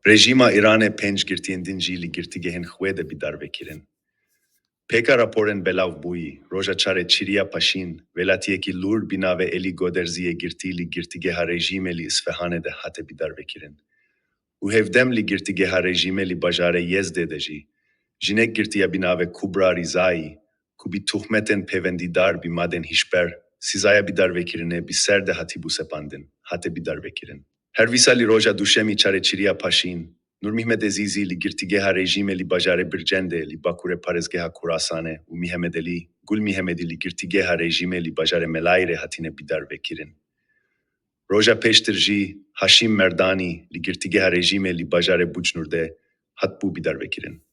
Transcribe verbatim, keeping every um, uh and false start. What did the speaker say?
Rejîma Îranê pênc girtiyên din jî li girtîgehên xwe de bidar ve kirin. Pêka raporên belav bûyî, roja çarê çiriya paşîn, welatiyekî lûr bi navê Elî Goderzî yê girtî li girtîgeha rejîmê li Îsfehanê de hate bidar ve kirin. Û hevdem li girtîgeha rejîmê li bajarê Yezdê de jî jinek girtiya bi navê Kubra Rîzayî, ku bi tohmetên pêwendîdar bi madên hişber, sîzaya bidarvekirinê bi ser de hatîbû sepandin, hate bidarvekirin. Her wisa li roja duşemî çarê çiriya paşîn, Nur Mihmed Ezîzî li girtîgeha rejîmê li bajarê Bircendê li bakurê parêzgeha Kurasanê û Mihemed Elî Gul Mihemedî li girtîgeha rejîmê li bajarê Melayirê hatine bidarvekirin. Roja pêştir jî Haşîm Merdanî li girtîgeha rejîmê li bajarê Bucnûr de hatbû bidarvekirin.